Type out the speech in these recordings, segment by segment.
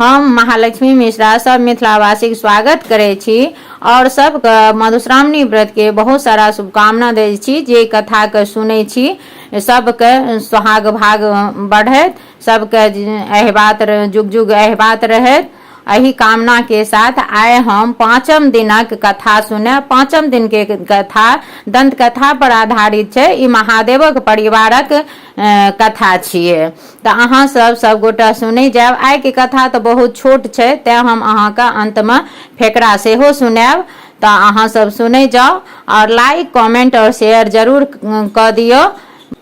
हम महालक्ष्मी मिश्रा सब मिथिलावासीके स्वागत करै छी आओर सबके मधुश्रावणी व्रतके बहुत सारा शुभकामना दै छी। जे कथाके सुनै छी सबके सोहाग भाग बढ़ैत, सबके एहि बात जुग जुग एहि बात रहैत, एहि कामनाके साथ आइ हम पाँचम दिनक कथा सुनब। पाँचम दिनके कथा दन्त कथा पर आधारित छै। ई महादेवक परिवारक कथा छियै, तऽ अहाँ सब सबगोटा सुनै जायब। आइके कथा तऽ बहुत छोट छै, तेँ हम अहाँके अन्तमे फेकरा सेहो सुनायब। तऽ अहाँ सब सुनै जाउ आओर लाइक, कमेंट आओर शेयर जरूर कऽ दियौ।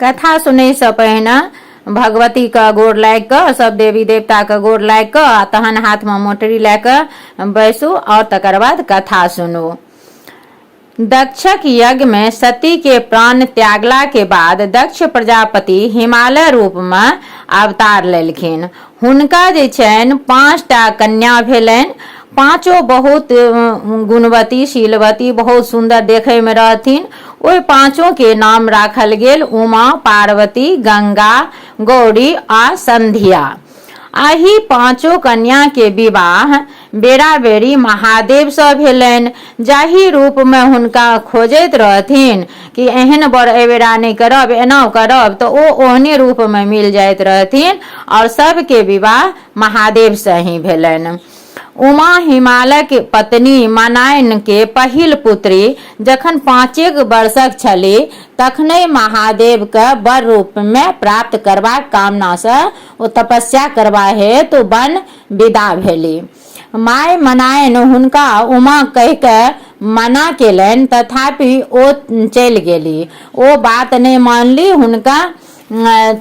कथा सुनैसँ पहिने भगवतीके गोर लागि कऽ, सब देवी देवताके गोर लागि कऽ आ तहन हाथमे मोटरी लए कऽ बैसू आओर तकर बाद कथा सुनू। दक्षक यज्ञ मे सती के प्राण त्यागला के बाद दक्ष प्रजापति हिमालय रूप मे अवतार लेलखिन। हुनका जे छनि 5टा कन्या भेलनि। पाँचो बहुत गुणवती, शीलवती, बहुत सुन्दर देखै मे रहथिन। ओहि पाँचो के नाम राखल गेल उमा, पार्वती, गंगा, गौरी आ संध्या। एहि पाँचो कन्या के विवाह बेरा-बेरी महादेव सँ भेलनि। जाहि रूप मे हुनका खोजैत रहथिन कि एहन वर एहिबेरा नहि करब, एना करब, तऽ ओ ओहने रूप मे मिल जाइत रहथिन आओर सबके विवाह महादेव सँ ही भेलनि। उमा हिमालयक पत्नी मनाइन के पहिल पुत्री जखन पाँचेक वर्षक छलीह तखनहि महादेव के वर रूप मे प्राप्त करबाक कामना सँ ओ तपस्या करबा हेतु वन विदा भेली। माय मनाइन हुनका उमा कहि कऽ मना केलनि, तथापि ओ चलि गेली। ओ बात नहि मानली। हुनका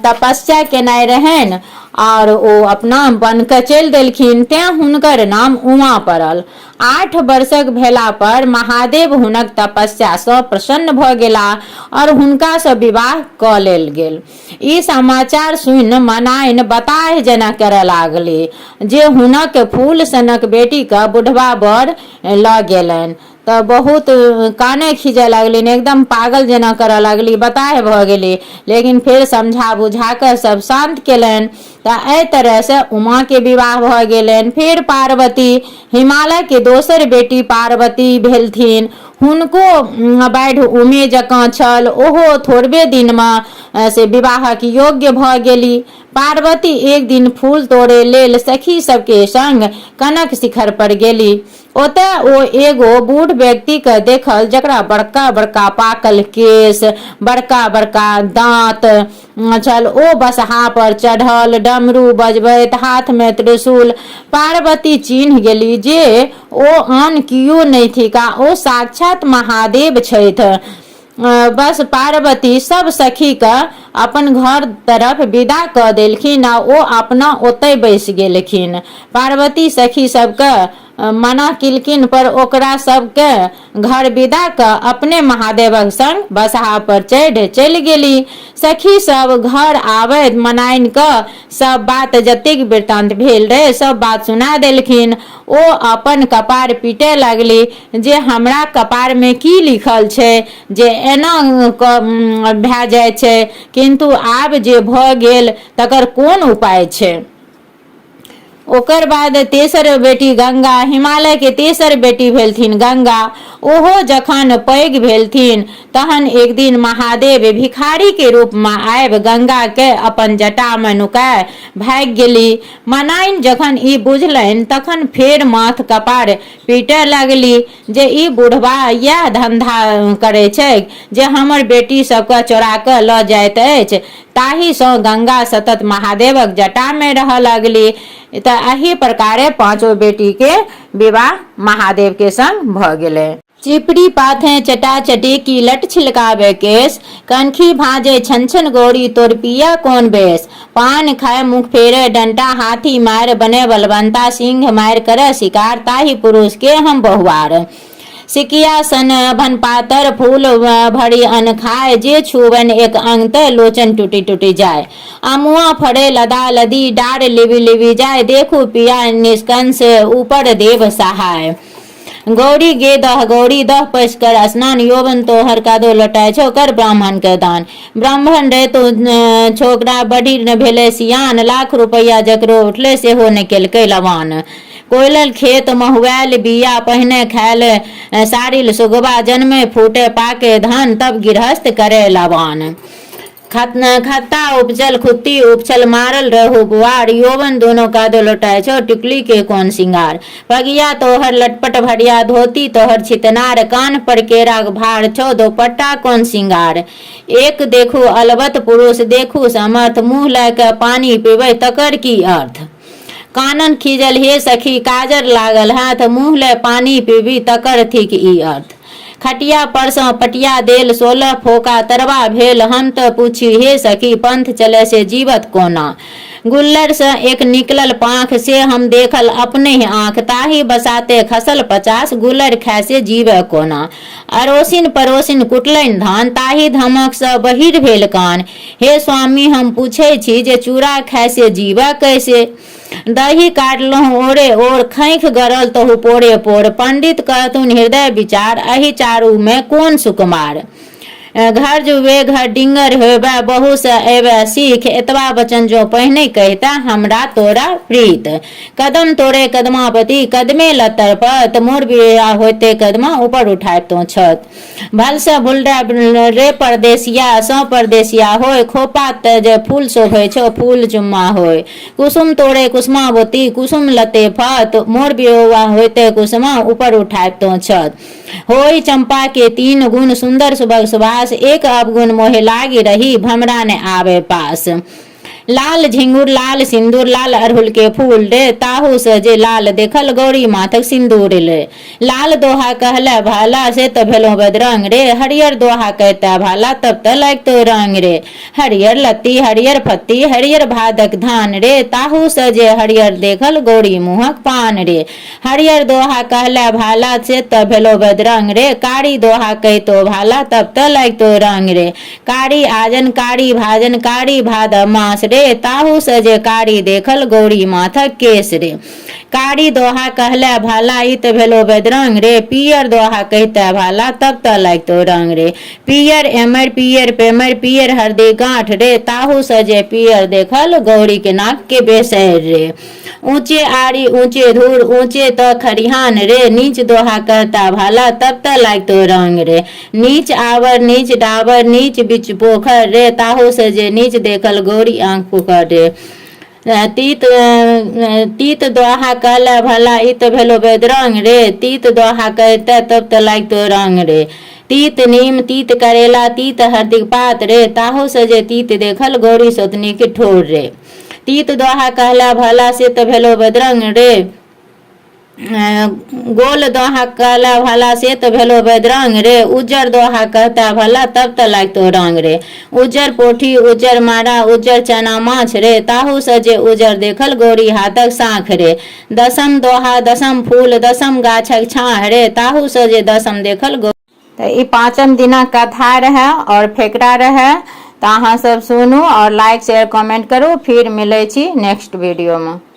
तपस्या केनाइ रहनि आओर ओ अपना वन कऽ चलि देलखिन, तेँ हुनकर नाम उमा पड़ल। 8 वर्षक भेला पर महादेव हुनक तपस्यासँ प्रसन्न भऽ गेलाह आओर हुनकासँ विवाह कऽ लेल गेल। ई समाचार सुनि मनाइन बताह जेना करय लागली जे हुनक फूल सनक बेटीकेँ बुढ़बा वर लऽ गेलनि। तऽ बहुत कानय खीजय लगलिन, एकदम पागल जेना करऽ लगली, बताह भऽ गेली। लेकिन फेर समझा बुझा कऽ सब शान्त केलनि। तऽ एहि तरहसँ उमाके विवाह भऽ गेलनि। फेर पार्वती, हिमालयके दोसर बेटी पार्वती भेलथिन। हुनको बाढ़ि उमे जकाँ छल। ओहो थोड़बे दिनमे से विवाहक योग्य भऽ गेली। पार्वती एक दिन फूल तोड़ै लेल सखी सबके संग कनक शिखर पर गेली। ओतय ओ एगो बूढ़ व्यक्तिकेँ देखल जकरा बड़का-बड़का पाकल केश, बड़का-बड़का दाँत छल। ओ बसहा पर चढ़ल, डमरू बजबैत, हाथमे त्रिशूल। पार्वती चीन्ह गेली जे ओ आन कियो नहि थिका, ओ साक्षात् महादेव छथि। बस पार्वती सब सखीकेँ अपन घर तरफ विदा कऽ देलखिन आ ओ अपना ओतहि बैसि गेलखिन। पार्वती सखी सबके मना केलखिन पर ओकरा सबके घर विदा कऽ अपने महादेवक संग बसहा पर चढ़ि चलि गेली। सखी सब घर आबैत मनाइन कऽ सब बात, जतेक वृतांत भेल रहै, सब बात सुना देलखिन। ओ अपन कपार पीटय लागली जे हमरा कपार मे की लिखल छै जे एना भए जाइत छै, किन्तु आब जे भऽ गेल तकर कोन उपाय छै। ओकर बाद तेसर बेटी गंगा, हिमालय के तेसर बेटी भेलथिन गंगा। ओहो जखन पैघ भेलथिन तहन एक दिन महादेव भिखारी के रूप मे आबि गंगा के अपन जटा मे नुकाय भागि गेली। मनाइन जखन ई बुझलनि तखन फेर माथ कपार पीटय लागली जे ई बुढ़बा इएह धंधा करैत छैक जे हमर बेटी सबके चोरा कऽ लऽ जाइत अछि। ताहिसँ गंगा सतत महादेवक जटामे रहऽ लगली। तऽ एहि प्रकारे पाँचो बेटीके विवाह महादेवके संग भऽ गेलै। चिपड़ी पाथे चटाचटी की लट छिलकावे केश, कनखी भाँजे छन छन गौरी तोर पिया कोन बेस, पान खाय मुख फेरे डंटा, हाथी मारि बने बलवंता, सिंह मारि करे शिकार, ताहि पुरुष के हम बहुआर। सिकिया सन भन पातर फूल भरी अन खाय, जे छुबन एक अंग ते लोचन टूटी टूटी जाय। अमुआ फड़े लदा लदी डार लिबी लिबी जाय, देखू पिया निष्कंस ऊपर देव सहाय। गौरी गे दह गौरी दह पैस कर स्नान, यौवन तोहर कादो लोटाय छौ, कर ब्राह्मण के दान। ब्राह्मण रे तो छोकरा बढ़ी न भेलै सियान, लाख रुपैआ जकरो उठलै सेहो नहि केलकै लवान। कोयलल खेत महुआयल बिया पहिने खायल सारिल सुगबा, जन्मे फूटे पाके धान, तब गृहस्थ करे लवान। खत्ता उपजल खुत्ती उपछल मारल रहू बुआर, यौवन दोनो कादो लोटाय छौ, टिकुली के कोन सिंगार। पगिया तोहर लटपट भरिया, धोती तोहर छितनार, कान पर केराक भार छौ, दोपट्टा कोन सिंगार। एक देखू अलबत पुरुष देखू समर्थ, मुँह लए कऽ पानि पीबै तकर की अर्थ। कानन खीजल हे सखी काजर लागल हाथ, मुँह लए पानि पीबी तकर थिक ई अर्थ। खटिया परसँ पटिया देल 16 फोका तरबा भेल, हम तऽ पूछी हे सखी पंथ चले से जीवत कोना। गुल्लरसँ एक निकलल पाँख से हम देखल अपनहि आँख, ताहि बसाते खसल 50 गुल्लर खाय से जीवे कोना। अड़ोसिन पड़ोसिन कुटलनि धान, ताहि धमकसँ बहिर भेल कान। हे स्वामी हम पूछै छी जे चूड़ा खाय से जीवऽ कैसे। दही काटलहुँ ओरे ओर, खैख गरल तहु पोरे पोर। पंडित कहथुन हृदय विचार, एहि चारूमे कोन सुकुमार। घर जुबे घर डिंगर होबे, बहु से एबे सीख। एतबा वचन जो पहिने कहिता, हमरा तोरा प्रीत। कदम तोरे कदमापति, कदमे लतर पत। मोर बियाह होते कदमा, ऊपर उठायब तो छत। भल से भूल रे परदेसिया, सौ परदेसिया होय। खोपा ते जे फूल शोभे छो, फूल चुम्मा होय। कुसुम तोरे कुसुमावती, कुसुम लते फत। मोर बियाह होते कुसुमा, ऊपर उठायब तो छत। होई चंपा के तीन गुण, सुंदर सुभग सुभाष। एक अवगुण मोहे लागी रही, भमरा ने आवे पास। लाल झिंगुर लाल सिंदूर, लाल अड़हुल के फूल रे। ताहू से जे लाल देखल, गौरी माथक सिंदूर ले। लाल दोहा कहले भाला, से त भेलो बदरंग रे। हरियर दोहा कहता भाला, तब त लगतो रंग रे। हरियर लत्ती हरियर फत्ती, हरियर भादक धान रे। ताहू से जे हरियर देखल, गौरी मुँहक पान रे। हरियर दोहा कहले भाला, से त भेलो बदरंग रे। कारी दोहा कहितो भाला, तब त लगतो रंग रे। कारी आजन कारी भाजन, कारी भादव मास रे। ताहू से जे कारी देखल, गौरी माथक केस रे। कारी दोहा कहले भाला, ई त भेलो बदरंग रे। पियर दोहा कहिते भाला, तब त लगतो रंग रे। पियर एमर पियर पेमर, पियर हरदी गांठ रे। ताहू से जे पियर देखल, गौरी के नाक के बेसर रे। ऊंचे आरी ऊंचे धूर, ऊंचे त खरिहान रे। नीच दोहा कहता भाला, तब त लागतो रंग रे। नीच आवर नीच डाबर, नीच बिच पोखर रे। ताहू से जे नीच देखल, गौरी आंख पुकर रे। तीत तीत दोहा कहले भला, ई त भेलो बेदरंग रे। तीत दोहा कहते तब त लागतो रंग रे। तीत नीम तीत करेला, तीत हरदिक पात रे। ताहू से जे तीत देखल, गौरी सोतनी के ठोर रे। तीत दोहा कहला भला, से तऽ भेलो बदरंग रे। गोल दोहा कहला भला, से तऽ भेलो बदरंग रे। उज्जर दोहा कहता भला, तब तऽ लागतो रंग रे। उज्जर पोठी उज्जर मारा, उज्जर चना माछ रे। ताहू से जे उज्जर देखल, गौरी हाथक साँख रे। दसम दोहा दसम फूल, दसम गाछक छाँह रे। ताहू से जे दसम देखल। तऽ ई पाँचम दिनक कथा रहै आओर फेकरा रहै। तऽ अहाँ सब सुनू आओर लाइक शेयर कमेंट करू। फिर मिलै छी नेक्स्ट वीडियोमे।